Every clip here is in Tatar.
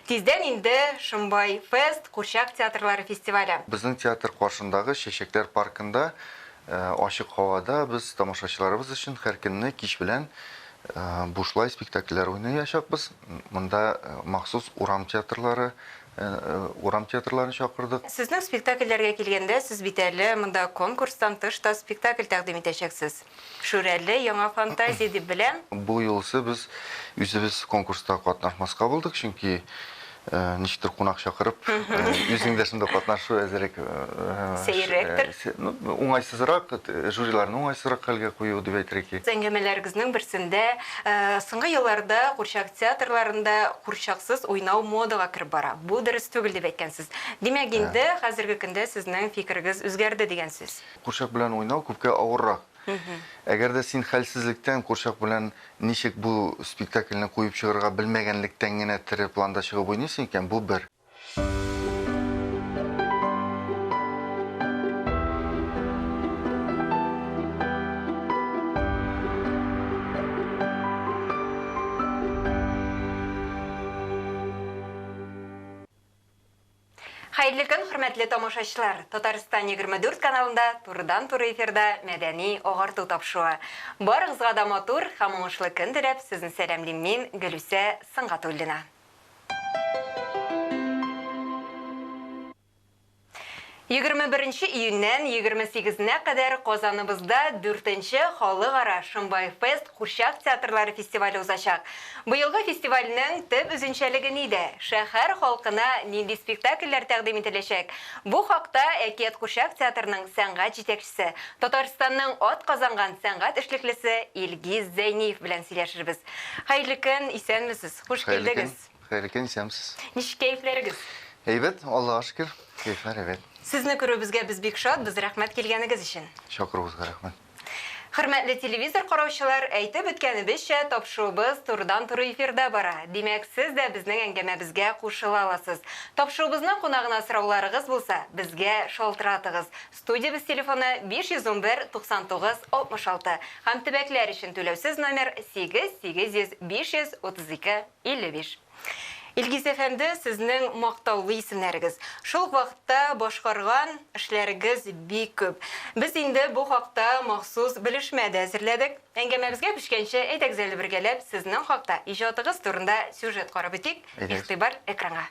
Тиздән инде Шомбай фест курчак театрлары фестивале. Безнең театр каршындагы Чәчәкләр паркында ачык һавада без тамашачыларыбыз өчен һәр көнне кич белән бушлай спектакльләр уйнаячакбыз. Монда махсус урам театрлары, урам театрларын чакырдык. Сезнең спектакльләргә килгәндә, сез бит әле монда конкурстан тыш та спектакль тәкъдим итәчәксез. Шүрәле, яңа фантазия дип беләм. Бу юлысы без үзебез конкурста катнашмаска булдык, чөнки ничектер кунак чакырып, үзең дә шунда катнашу әзерәк сәеррәктер. Уңайсызрак, жюриларны уңайсызрак хәлгә кую дип әйтергә кирәк. Әңгәмәләрегезнең берсендә соңгы елларда курчак театрларында курчаксыз уйнау модага кереп бара. Бу дөрес түгел дип әйткәнсез. Димәк, инде хәзерге көндә сезнең фикерегез үзгәрде дигән сүз. Курчак белән уйнау күпкә авыррак. Әгәр дә син хәлсезлектән курчак белән ничек бу спектакльне куеп чыгарга белмәгәнлектән генә тере планда чыгып уйныйсың икән, бу бер. Хәерле көн, хөрмәтле тамашачылар! Татарстан 24 каналында турыдан-туры эфирда Мәдәни агарту тапшыруы. Барыгызга да матур һәм уңышлы көн теләп, сезне сәламлим мин, Гөлүсә Сөнгатуллина. 21 июньнән 28-нә кадәр Казаныбызда дүртенче Халыкара Шомбай фест курчак театрлары фестивале узачак. Быелгы фестивальнең төп үзенчәлеге нидә? Шәһәр халкына нинди спектакльләр тәкъдим ителәчәк? Бу хакта Әкият курчак театрының сәнгать җитәкчесе, Татарстанның атказанган сәнгать эшлеклесе Илгиз Зәйниев белән сөйләшербез. Хәерле көн, исәнмесез, хуш Хәерле көн, килдегез! Хәерле көн, исәнмесез. Ничек кәефләрегез? Әйбәт, Аллага шөкер, кәефләр әйбәт. Сезне күрүебезгә без бик шат, без рәхмәт килгәнегез өчен. Чакыруыгызга рәхмәт. Хөрмәтле телевизор караучылар, әйтеп үткәнебезчә, тапшыруыбыз турыдан-туры эфирда бара. Димәк, сез дә безнең әңгәмәбезгә кушыла аласыз. Тапшыруыбызның кунагына сорауларыгыз булса, безгә шалтыратыгыз. Студиябез телефоны 511 99 66 һәм төбәкләр өчен түләүсез номер 8 800 532 55. Илгиз әфәнде, сезнең мактаулы исемнәрегез. Шул ук вакытта башкарган эшләрегез бик күп. Без инде бу хакта махсус белешмә дә әзерләдек. Әңгәмәбезгә күчкәнче, әйдәгез әле бергәләп сезнең хакта, иҗатыгыз турында сюжет карап үтик. Игътибар экранга.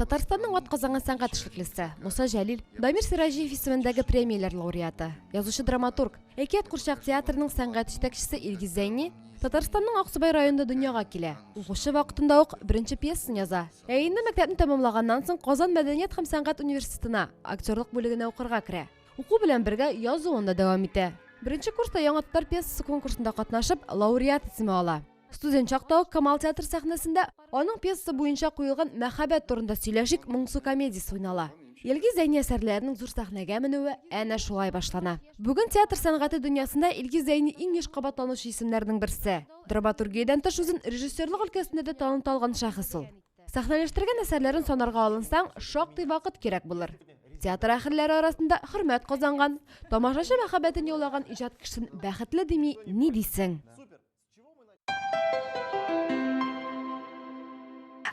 Татарстанның атказанган сәнгать эшлеклесе Муса Җәлил, Дамир Сираҗиев исемендәге премияләр лауреаты, язучы-драматург, Әкият курчак театрының сәнгать җитәкчесе Илгиз Зәйни Татарстанның Аксубай районында дөньяга килә. Укучы вакытында ук беренче пьесасын яза. Ә инде мәктәпне тәмамлаганнан соң Казан мәдәният һәм сәнгать университетына актерлык бүлегенә укырга керә. Уку белән бергә язуын да дәвам итә. Беренче курста Яңа татар пьесасы конкурсында катнашып, лауреат исеме ала. Студент чакта ук Камал театры сәхнәсендә аның пьесасы буенча куелган Мәхәббәт турында сөйләшик моңсу комедиясе уйнала. Илгиз Зәйни әсәрләренең зур сәхнәгә менүе әнә шулай башлана. Бүген театр сәнгате дөньясында Илгиз Зәйни иң еш кабатланучы исемнәрнең берсе. Драматургиядән тыш үзен режиссерлык өлкәсендә дә таныта алган шәхес ул. Сәхнәләштергән әсәрләрен санарга алынсаң, шактый вакыт кирәк булыр. Театр әһелләре арасында хөрмәт казанган, тамашачы мәхәббәтен яулаган иҗат кешесен бәхетле дими, ни дисең?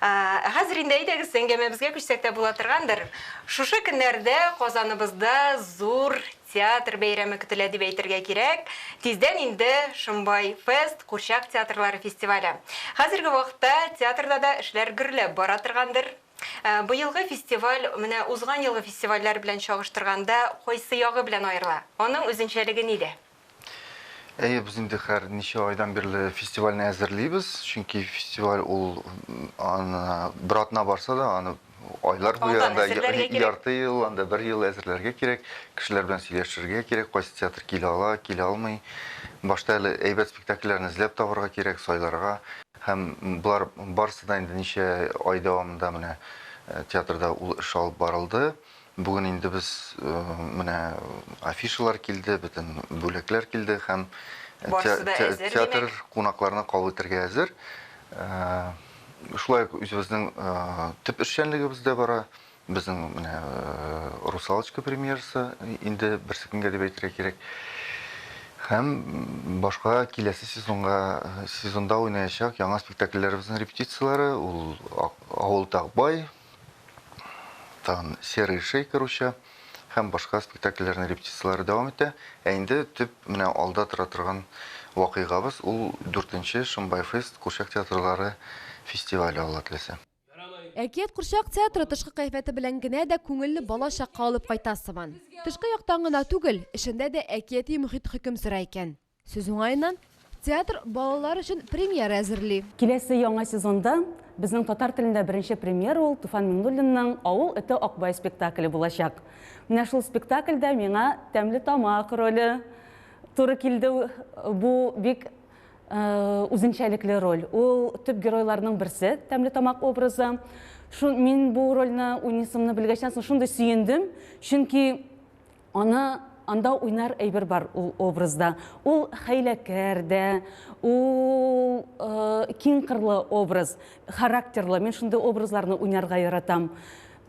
Ә хәзер инде әйдәгез, әңгәмәбезгә күчсәк тә була торгандыр. Шушы көннәрдә Казаныбызда зур театр бәйрәме көтелә дип әйтергә кирәк. Тиздән инде Шомбай фест курчак театрлары фестивале. Хәзерге вакытта театрда да эшләр гөрләп бара торгандыр. Быелгы фестиваль менә узган елгы фестивальләр белән чагыштырганда кайсы ягы белән аерыла? Аның үзенчәлеге нидә? Әйе, без инде хәр ничә айдан бирле фестивальне әзерлибез, чөнки фестиваль ул аны бер атна барса да, аны айлар буе анда ярты ел, анда бер ел әзерләргә кирәк, кешеләр белән сөйләшергә кирәк, кайсы театр килә ала, килә алмый. Башта әле әйбәт спектакльләрне эзләп табарга кирәк, сайларга. Һәм болар барысы да инде ничә ай дәвамында менә театрда ул эш алып барылды. Бүген инде без менә афишалар килде, бөтен бүләкләр килде һәм театр кунакларны кабул итәргә әзер. Шулай ук үзебезнең төп эшчәнлегебез дә бара. Безнең менә Русалочка премьерасы инде берсе көнгә дип әйтергә кирәк. Һәм башка киләсе сезонга сезонда уйнаячак яңа спектакльләребезнең репетицияләре, ул Авыл Тагбай, тагын Серый шейка русча һәм башка спектакльләрнең репетицияләре дәвам итә. Ә инде төп менә алда тора торган вакыйгабыз ул дүртенче Шомбай фест курчак театрлары фестивале, Алла теләсә. Әкият курчак театры тышкы кыяфәте белән генә дә күңелне бала чакка алып кайта сыман. Тышкы яктан гына түгел, эчендә дә әкияти мохит хөкем сөрә икән. Сүз уңаеннан, театр балалар өчен премьера әзерли. Киләсе яңа сезонда безнең татар телендә беренче премьера ул Туфан Миңнуллинның Авыл эте Акбай спектакле булачак. Менә шул спектакльдә миңа Тәмле тамак роле туры килде. Бу бик Үзенчәлекле роль. Ул төп геройларның берсе, Тәмле тамак образы. Шу, мин бу рольне уйныйсымны белгәчтән соң шундый сөендем, чөнки аны анда уйнар әйбер бар ул образда. Ул хәйләкәр дә, ул киң кырлы образ, характерлы. Мин шундый образларны уйнарга яратам.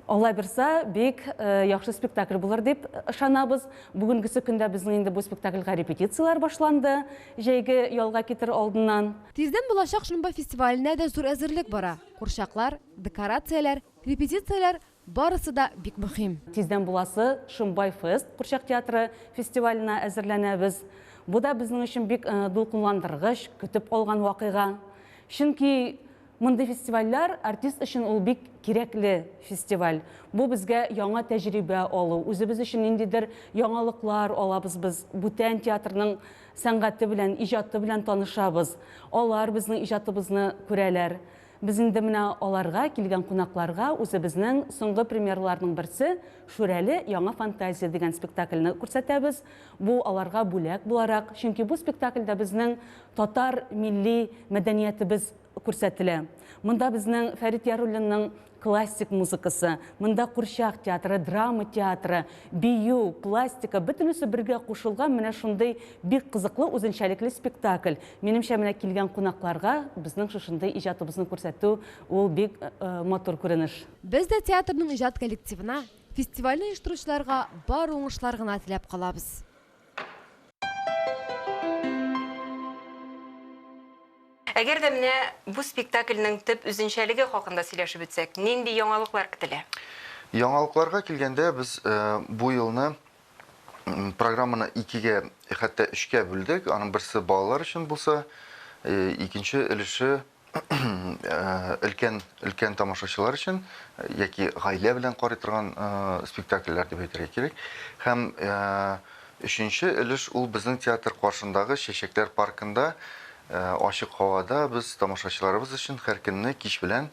Алла бирса, бик яхшы спектакль булыр дип ышанабыз. Бүгенгесе көндә безнең инде бу спектакльгә репетицияләр башланды, җәйге ялга китер алдыннан. Тиздән булачак Шомбай фестиваленә дә зур әзерлек бара. Курчаклар, декорацияләр, репетицияләр, барысы да бик мөһим. Тиздән буласы Шомбай фест курчак театры фестиваленә әзерләнәбез. Бу да безнең өчен бик дулкынландыргыч, көтеп алган вакыйга. Чөнки Мондый фестивальләр артист өчен ул бик кирәкле фестиваль. Бу безгә яңа тәҗрибә алу, үзебез өчен ниндидер яңалыклар алабыз без, бүтән театрның сәнгате белән, иҗаты белән танышабыз. Алар безнең иҗатыбызны күрәләр. Без инде менә аларга, килгән кунакларга үзебезнең соңгы премьераларның берсе Шүрәле, яңа фантазия дигән спектакльне күрсәтәбез. Бу аларга бүләк буларак, чөнки бу спектакльдә безнең татар милли мәдәниятебез күрсәтелә. Монда безнең Фәрит Яруллинның классик музыкасы, монда курчак театры, драма театры, бию, пластика, бөтенесе бергә кушылган менә шундый бик кызыклы, үзенчәлекле спектакль. Минемчә, менә килгән кунакларга безнең шушындый иҗатыбызны күрсәтү ул бик матур күренеш. Без дә театрның иҗат коллективына, фестивальне оештыручыларга бар уңышлар гына теләп калабыз. Әгәр дә менә бу спектакльнең төп үзенчәлеге хакында сөйләшеп үтсәк, нинди яңалыклар көтелә? Яңалыкларга килгәндә, без бу елны программаны икегә, хәтта өчкә бүлдек. Аның берсе балалар өчен булса, икенче өлеше өлкән өлкән тамашачылар өчен яки гаилә белән карый торган спектакльләр дип әйтергә кирәк. Һәм өченче өлеш ул безнең театр каршындагы Чәчәкләр паркында ачык һавада без тамашачыларыбыз өчен һәр көнне кич белән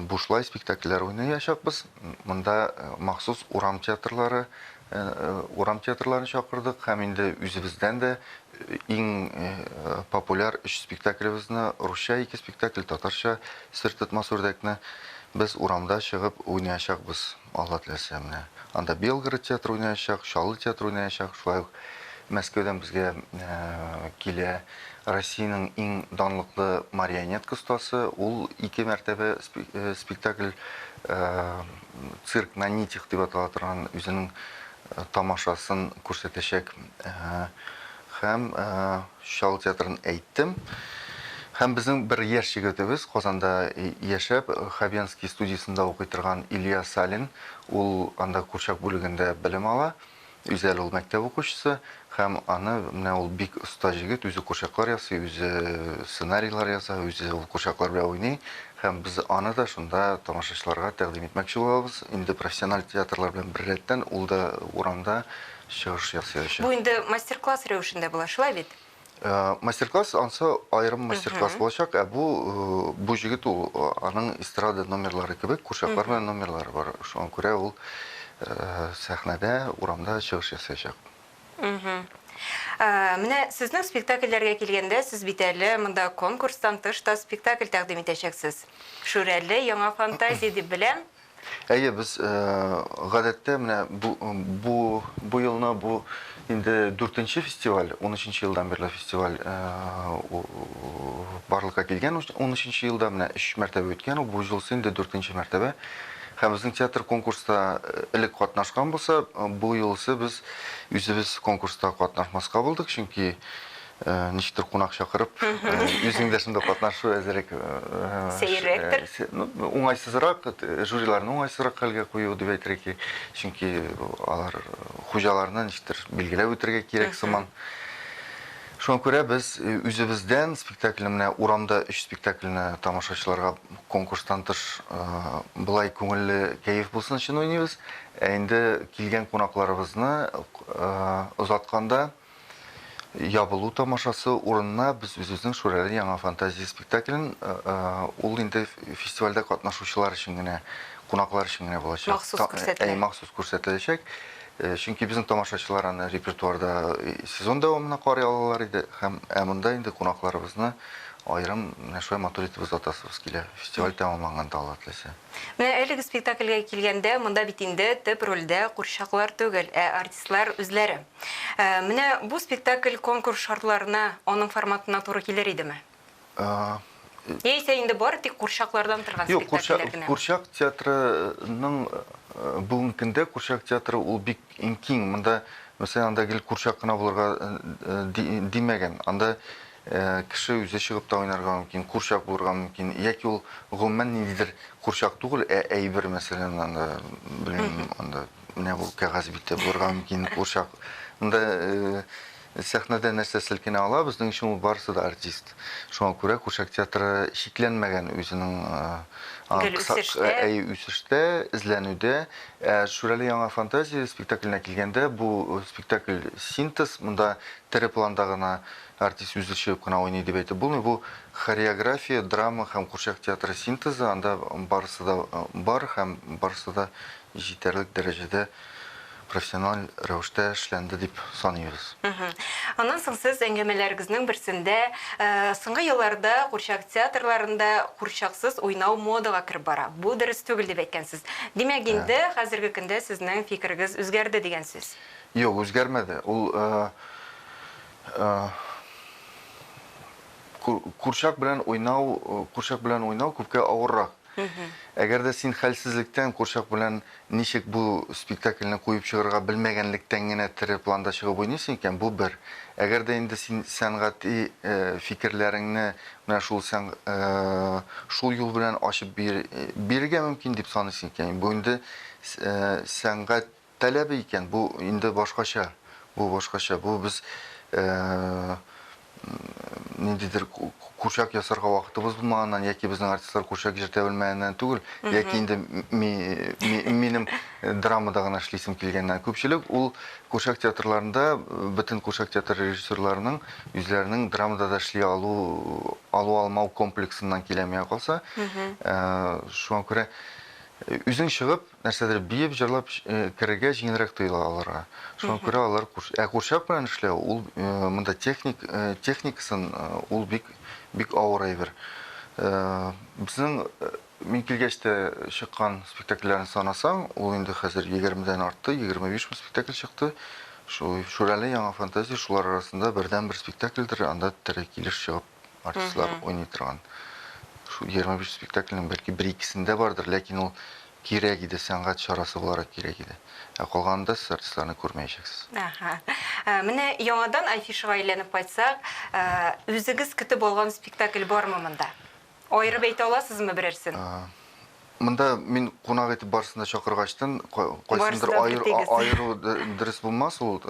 бушлай спектакльләр уйнаячакбыз. Монда махсус урам театрлары урам театрларын чакырдык һәм инде үзебездән дә иң популяр өч спектаклебезне, русча ике спектакль, татарча Сер тотмас үрдәкне без урамда чыгып уйнаячакбыз, Алла теләсә, менә. Анда Белгород театры уйнаячак, Чаллы театры уйнаячак, шулай ук Мәскәүдән безгә килә Россиянең иң данлыклы марионетка остасы, ул ике мәртәбә спектакль Цирк на нитях дип атала торган үзенең тамашасын күрсәтәчәк. Һәм Чаллы театрын әйттем. Һәм безнең бер яшь егетебез Казанда яшәп, Хабенский студиясендә укый торган Илья Салин, ул анда курчак бүлегендә белем ала. Үзе әле ул мәктәп укучысы һәм аны менә ул бик оста җегет, үзе курчаклар ясый, үзе сценарийлар яза, үзе ул курчаклар белән уйный һәм без аны да шунда тамашачыларга тәкъдим итмәкче булабыз. Инде профессиональ театрлар белән беррәттән ул да урамда чыгыш ясаячак. Бу инде мастер-класс рәвешендә була, шулай бит? Мастер-класс ансы аерым мастер-класс булачак, ә бу бу җегет ул аның эстрада номерлары кебек курчаклар белән номерлары бар. Шуңа күрә ул сәхнәдә, урамда чыгыш ясаячак. Менә сезнең спектакльләргә килгәндә, сез бит әле монда конкурстан тыш та спектакль тәкъдим итәчәксез. Шүрәле яңа фантазия дип беләм. Әйе, без гадәттә менә бу бу бу елны бу инде дүртенче фестиваль, унөченче елдан бирле фестиваль барлыкка килгән унөченче елда менә өч мәртәбә үткән ул, бу җылысы инде дүртенче мәртәбә. Һәм безнең театр конкурста элек катнашкан булса, бу юлысы без үзебез конкурста катнашмаска булдык, чөнки ничектер кунак чакырып, үзең дә шунда катнашу әзерәк сәеррәктер. Ну, уңайсызрак, жюриларны уңайсызрак хәлгә кую дип әйтергә кирәк, чөнки алар хуҗаларны ничектер билгеләп үтәргә кирәк сыман. Шуңа күрә без үзебездән спектакльне, менә урамда өч спектакльне тамашачыларга конкурстан тыш болай күңелле кәеф булсын өчен уйныйбыз. Ә инде килгән кунакларыбызны озатканда ябылу тамашасы урынына без үзебезнең Шүрәле яңа фантазия спектаклен, ул инде фестивальдә катнашучылар өчен генә, кунаклар өчен генә булачак. Махсус күрсәтелә. Махсус күрсәтеләчәк. Чөнки безнең тамашачылар аны репертуарда сезон дәвамына карый алалар иде, һәм ә монда инде кунакларыбызны аерым менә шулай матур итеп озатасыбыз килә. Фестиваль тәмамланганда, Алла теләсә. Менә әлеге спектакльгә килгәндә, монда бит инде төп рольдә курчаклар түгел, ә артистлар үзләре. Менә бу спектакль конкурс шартларына, аның форматына туры килер идеме? Яисә инде бары тик курчаклардан торган Юк, спектакльләр генәме? Курчак театрының бүгенге көндә курчак театры ул бик киң. Монда, мәсәлән, анда гел курчак кына булырга димәгән. Анда кеше үзе чыгып та уйнарга мөмкин, курчак булырга мөмкин. Яки ул гомумән ниндидер курчак түгел, ә әйбер, мәсәлән, анда, белмим, анда менә бу кәгазь бите булырга мөмкин, курчак. Монда сәхнәдә нәрсә селкенә ала, безнең өчен ул барысы да артист. Шуңа күрә курчак театры чикләнмәгән үзенең Гел үсештә. Әй, үсештә, эзләнүдә. Ә Шүрәле яңа фантазия спектакленә килгәндә, бу спектакль синтез, монда тере планда гына артист үзе чыгып кына уйный дип әйтеп булмый. Бу хореография, драма һәм курчак театры синтезы, анда барысы да бар һәм барысы да җитәрлек дәрәҗәдә профессиональ рәвештә эшләнде дип саныйбыз. Аннан соң сез әңгәмәләрегезнең берсендә соңгы елларда курчак театрларында курчаксыз уйнау модага кереп бара. Бу дөрес түгел дип әйткәнсез. Димәк, инде хәзерге көндә сезнең фикерегез үзгәрде дигән сүз. Юк, үзгәрмәде. Ул курчак белән уйнау, курчак белән уйнау күпкә авыррак. Әгәр дә син хәлсезлектән курчак белән ничек бу спектакльне куеп чыгарга белмәгәнлектән генә тере планда чыгып уйныйсың икән, бу бер. Әгәр дә инде син сәнгати фикерләреңне менә шул шул юл белән ачып бирергә мөмкин дип саныйсың икән, бу инде сәнгать таләбе икән, бу инде башкача. Бу башкача. Бу без ниндидер курчак ясарга вакытыбыз булмаганнан яки безнең артистлар курчак җырта белмәгәннән түгел, яки инде минем драмада гына эшлисем килгәннән. Күпчелек ул курчак театрларында бөтен курчак театр режиссерларының үзләренең драмада да эшли алу, алу алмау комплексыннан килә миңа калса. Шуңа күрә үзең чыгып нәрсәдер биеп, җырлап керергә җиңелрәк тоела аларга. Шуңа күрә алар ә курчак белән эшләү ул монда техник техникасын ул бик бик авыр әйбер. Безнең мин килгәч тә чыккан спектакльләрне санасаң, ул инде хәзер 20-дән артты, 25 спектакль чыкты. Шул Шүрәле яңа фантазия шулар арасында бердәнбер спектакльдер, анда тере килеш чыгып артистлар уйный торган. Шул 25 спектакльнең бәлки бер-икесендә бардыр, ләкин ул кирәк иде, сәнгать чарасы буларак кирәк иде. Ә калганында сез артистларны күрмәячәксез. Аһа. Менә яңадан афишага әйләнеп кайтсак, үзегез көтеп алган спектакль бармы монда? Аерып әйтә аласызмы берәрсен? Монда мин кунак итеп барысын да чакыргачтын, кайсындыр аеру дөрес булмас ул.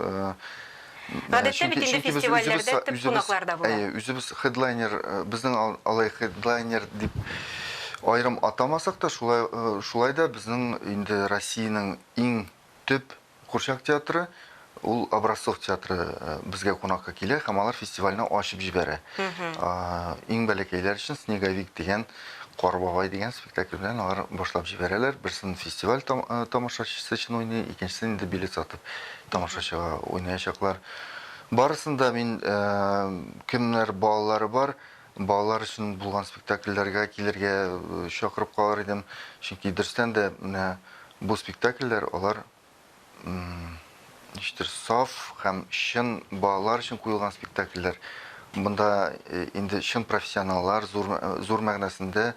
Гадәттә бит инде фестивальләрдә төп кунаклар да була. Әйе, үзебез хедлайнер, безнең алай хедлайнер дип аерым атамасак та, шулай, шулай да безнең инде Россиянең иң төп курчак театры, ул Образцов театры безгә кунакка килә һәм алар фестивальне ачып җибәрә. Иң бәләкәйләр өчен Снеговик дигән Кар бабай дигән спектакль белән алар башлап җибәрәләр. Берсен фестиваль тамашачысы өчен уйный, икенчесен инде билет сатып тамашачыга уйнаячаклар. Барысын да мин кемнәр балалары бар, балалар өчен булган спектакльләргә килергә чакырып калыр идем. Чөнки дөрестән дә менә бу спектакльләр алар ничектер саф һәм чын балалар өчен куелган спектакльләр. Монда инде чын профессионаллар, зур, зур мәгънәсендә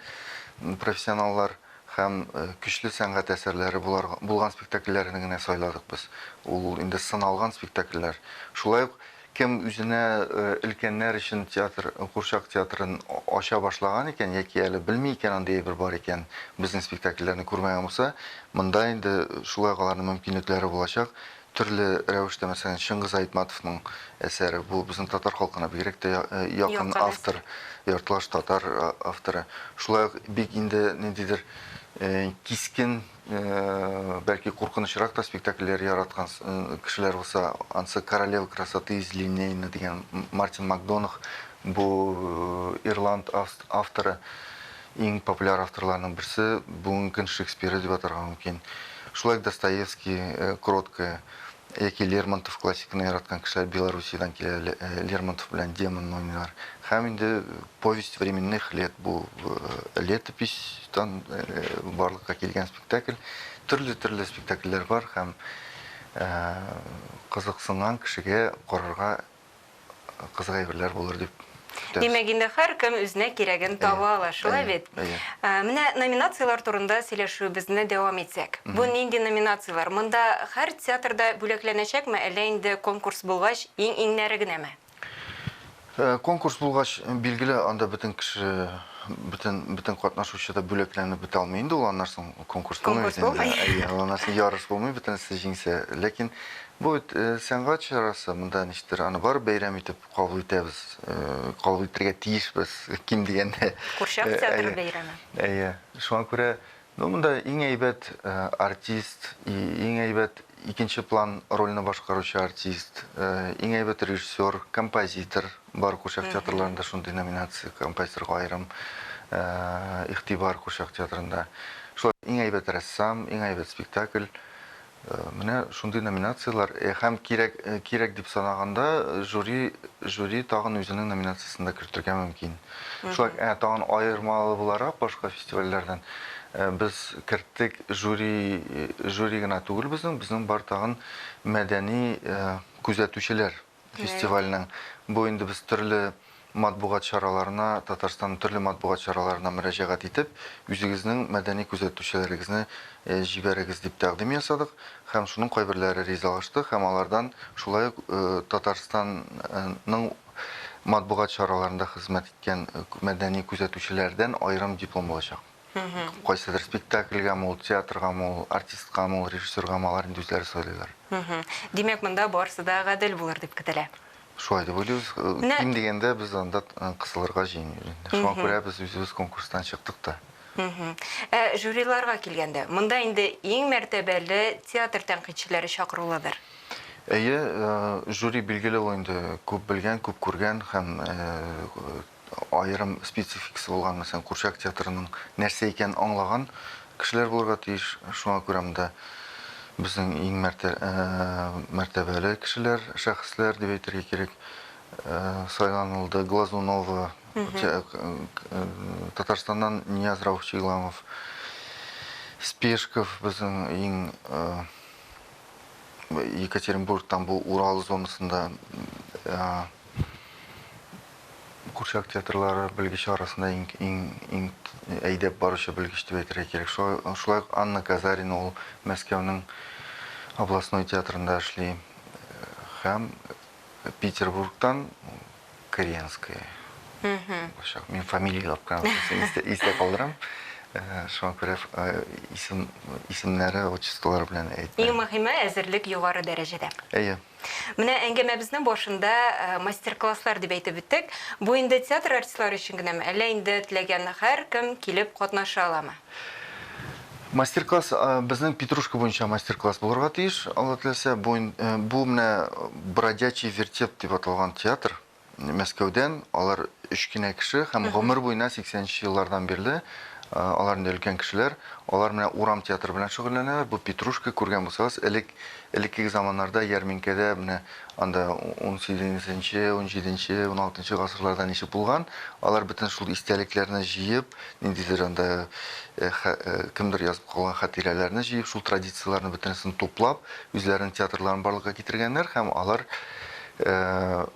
профессионаллар. Һәм көчле сәнгать әсәрләре булган спектакльләрне генә сайладык без. Ул инде сыналган спектакльләр. Шулай ук кем үзенә өлкәннәр өчен театр, курчак театрын ача башлаган икән яки әле белми икән, андый әйбер бар икән, безнең спектакльләрне күрмәгән булса, монда инде шулай ук аларның мөмкинлекләре булачак. Төрле рәвештә, мәсәлән, Чыңгыз Айтматовның әсәре, бу безнең татар халкына бигрәк тә якын автор, яртылаш татар авторы. Шулай ук бик инде ниндидер кискен, бәлки куркынычрак та спектакльләр яраткан кешеләр булса, ансы «Королева красоты из Линейна» дигән Мартин Макдонах, бу ирланд авторы, иң популяр авторларның берсе, бүгенге көн Шекспиры дип атарга мөмкин. Шулай ук Достоевский, Кроткая яки Лермонтов классиканы яраткан кешеләр Белоруссиядән килә, Лермонтов белән Демонны уйныйлар. Һәм инде «Повесть временных лет», бу летописьтан барлыкка килгән спектакль. Төрле-төрле спектакльләр бар һәм кызыксынган кешегә карарга кызык әйберләр булыр дип көтәбез. Димәк, инде һәркем үзенә кирәген таба ала, шулай бит? Әйе. Менә номинацияләр турында сөйләшүебезне дәвам итсәк. Бу нинди номинацияләр? Монда һәр театр да бүләкләнәчәкме, әллә инде конкурс булгач, иң-иңнәре генәме? Конкурс булгач, билгеле, анда бөтен кеше, бөтен, бөтен катнашучы да бүләкләнеп бетә алмый инде ул, аннан соң конкурс булмый бит инде. Әйе, аннан соң ярыш булмый, бөтенесе җиңсә. Ләкин бу бит сәнгать чарасы, монда ничектер аны барып бәйрәм итеп кабул итәбез, кабул итәргә тиешбез, ким дигәндә. Курчак театры бәйрәме. Әйе, шуңа күрә, ну, монда иң әйбәт артист, иң әйбәт икенче план рольне башкаручы артист, иң әйбәт режиссер, композитор бар. Курчак театрларында шундый номинация, композиторга аерым игътибар курчак театрында. Шулай иң әйбәт рәссам, иң әйбәт спектакль. Менә шундый номинацияләр һәм кирәк, кирәк дип санаганда жюри, жюри тагын үзенең номинациясен дә кертергә мөмкин. Шулай тагын аермалы буларак башка фестивальләрдән без керттек жюри, жюри гына түгел безнең, безнең бар тагын мәдәни күзәтүчеләр фестивальнең. Бу инде без төрле матбугат чараларына, Татарстанның төрле матбугат чараларына мөрәҗәгать итеп, үзегезнең мәдәни күзәтүчеләрегезне җибәрегез дип тәкъдим ясадык һәм шуның кайберләре ризалашты һәм алардан шулай ук Татарстанның матбугат чараларында хезмәт иткән мәдәни күзәтүчеләрдән аерым диплом булачак. Кайсыдыр спектакльгәме ул, театргамы ул, артисткамы ул, режиссергамы, алар инде үзләре сайлыйлар. Димәк, монда барысы да гадел булыр дип көтелә. Шулай дип уйлыйбыз. Ким дигәндә без анда кысылырга җыенбыз инде. Шуңа күрә без үзебез конкурстан чыктык та. Ә жюриларга килгәндә, монда инде иң мәртәбәле театр тәнкыйтьчеләре чакырулыдыр. Әйе, жюри билгеле ул инде күп белгән, күп күргән һәм аерым спецификасы булган, мәсәлән, курчак театрының нәрсә икәнен аңлаган кешеләр булырга тиеш. Шуңа күрә монда безнең иң мәртәбәле кешеләр, шәхесләр дип әйтергә кирәк, сайланылды. Глазунова, Татарстаннан Нияз Рауфович Игламов, Спешков безнең иң Екатеринбургтан, бу Урал зонасында курчак театрлары белгече арасында иң, иң, иң әйдәп баручы белгеч дип әйтергә кирәк. Шулай ук Анна Казарина, ул Мәскәүнең областной театрында эшли. Һәм Петербургтан Коренская. Мин фамилияләп кына истә калдырам. Шуңа күрә исем, исемнәре, отчестволары белән әйтмәм. Иң мөһиме, әзерлек югары дәрәҗәдә. Әйе. Менә әңгәмәбезнең башында мастер-класслар дип әйтеп үттек. Бу инде театр артистлары өчен генәме, әллә инде теләгән һәркем килеп катнаша аламы? Мастер-класс безнең Петрушка буенча мастер-класс булырга тиеш, Алла теләсә. Бу, бу менә Бродячий вертеп дип аталган театр Мәскәүдән, алар өч кенә кеше һәм гомер буена 80 еллардан бирле алар инде өлкән кешеләр, алар менә урам театры белән шөгыльләнәләр. Бу Петрушка, күргән булсагыз, элек элеккеге заманнарда ярминкәдә менә анда 18-нче, 17-нче, 16-нчы гасырларда ничек булган, алар бөтен шул истәлекләрне җыеп, ниндидер анда кемдер язып калган хатирәләрне җыеп, шул традицияләрне бөтенесен туплап, үзләренең театрларын барлыкка китергәннәр һәм алар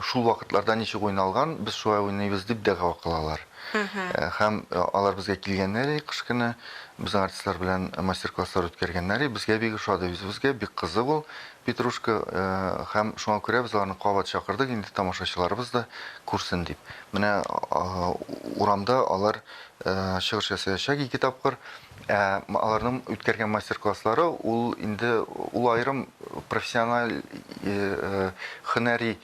шул вакытларда ничек уйналган, без шулай уйныйбыз дип дәгъва кылалар. Һәм алар безгә килгәннәр иде кыш көне, безнең артистлар белән мастер-класслар үткәргәннәр иде. Безгә бик ошады, үзебезгә бик кызык ул Петрушка. Һәм шуңа күрә без аларны кабат чакырдык, инде тамашачыларыбыз да күрсен дип. Менә урамда алар чыгыш ясаячак ике тапкыр. Ә аларның үткәргән мастер-класслары ул инде ул аерым профессиональ һөнәри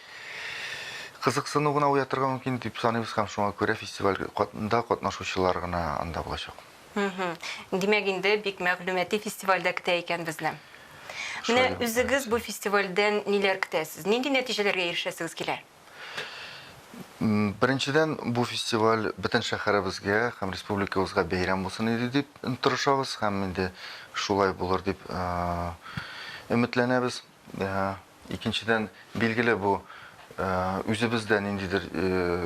кызыксыну гына уятырга мөмкин дип саныйбыз һәм шуңа күрә фестивальдә катнашучылар гына анда булачак. Димәк, инде бик мәгълүмати фестиваль дә көтә икән безне. Менә үзегез бу фестивальдән ниләр көтәсез? Нинди нәтиҗәләргә ирешәсегез килә? Беренчедән, бу фестиваль бөтен шәһәребезгә һәм республикабызга бәйрәм булсын иде дип тырышабыз һәм инде шулай булыр дип өметләнәбез. Икенчедән, билгеле, бу үзебез дә ниндидер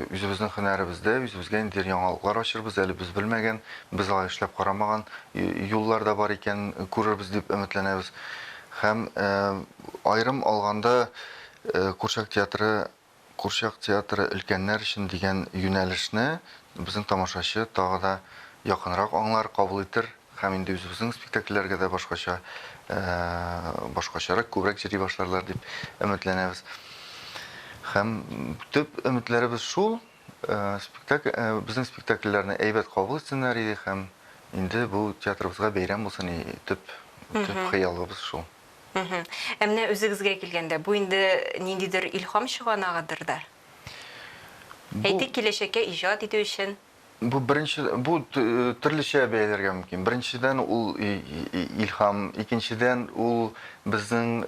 үзебезнең һөнәребездә үзебезгә ниндидер яңалыклар ачырбыз, әле без белмәгән, без алай эшләп карамаган юллар да бар икәнен күрербез дип өметләнәбез. Һәм аерым алганда, Курчак театры Курчак театры өлкәннәр өчен дигән юнәлешне безнең тамашачы тагы да якынрак аңлар, кабул итер һәм инде үзебезнең спектакльләргә дә башкача, башкачарак, күбрәк йөри башларлар дип өметләнәбез. Һәм төп өметләребез шул, спектакль, безнең спектакльләрне әйбәт кабул итсеннәр иде һәм инде бу театрыбызга бәйрәм булсын иде, төп, төп хыялыбыз шул. Ә менә үзегезгә килгәндә, бу инде ниндидер илһам чыганагыдыр да? Әйтик, киләчәккә иҗат итү өчен. Бу беренче, бу төрлечә бәяләргә мөмкин. Беренчедән, ул илһам, икенчедән, ул безнең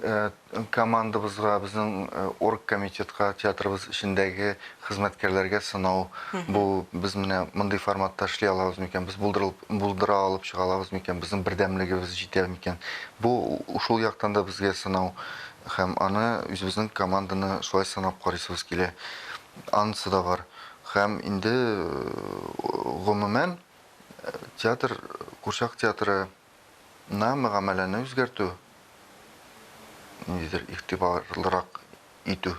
командабызга, безнең оргкомитетка, театрыбыз эчендәге хезмәткәрләргә сынау. Бу без менә мондый форматта эшли алабыз микән, без булдырып, булдыра алып чыга алабыз микән, безнең бердәмлегебез җитә микән. Бу шул яктан да безгә сынау һәм аны үзебезнең команданы шулай сынап карыйсыбыз килә. Анысы да бар. Һәм инде гомумән театр, курчак театры на мөгамәләне үзгәртү, ниндидер игътибарлырак итү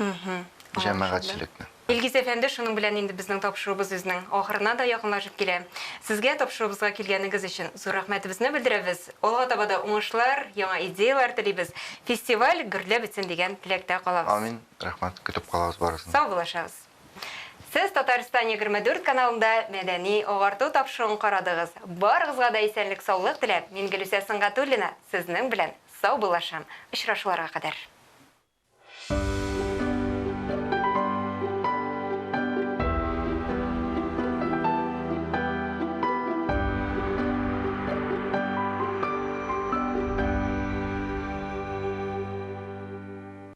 җәмәгатьчелекне. Илгиз әфәнде, шуның белән инде безнең тапшыруыбыз үзенең ахырына да якынлашып килә. Сезгә тапшыруыбызга килгәнегез өчен зур рәхмәтебезне белдерәбез. Алга таба да уңышлар, яңа идеяләр телибез. Фестиваль гөрләп үтсен дигән теләктә калабыз. Амин. Рәхмәт, көтеп калабыз барысын. Саубуллашабыз. Сез Татарстан 24 каналында Мәдәни агарту тапшыруын карадыгыз. Барыгызга да исәнлек-саулык теләп, мин Гөлүсә Сөнгатуллина сезнең белән саубуллашам. Очрашуларга кадәр.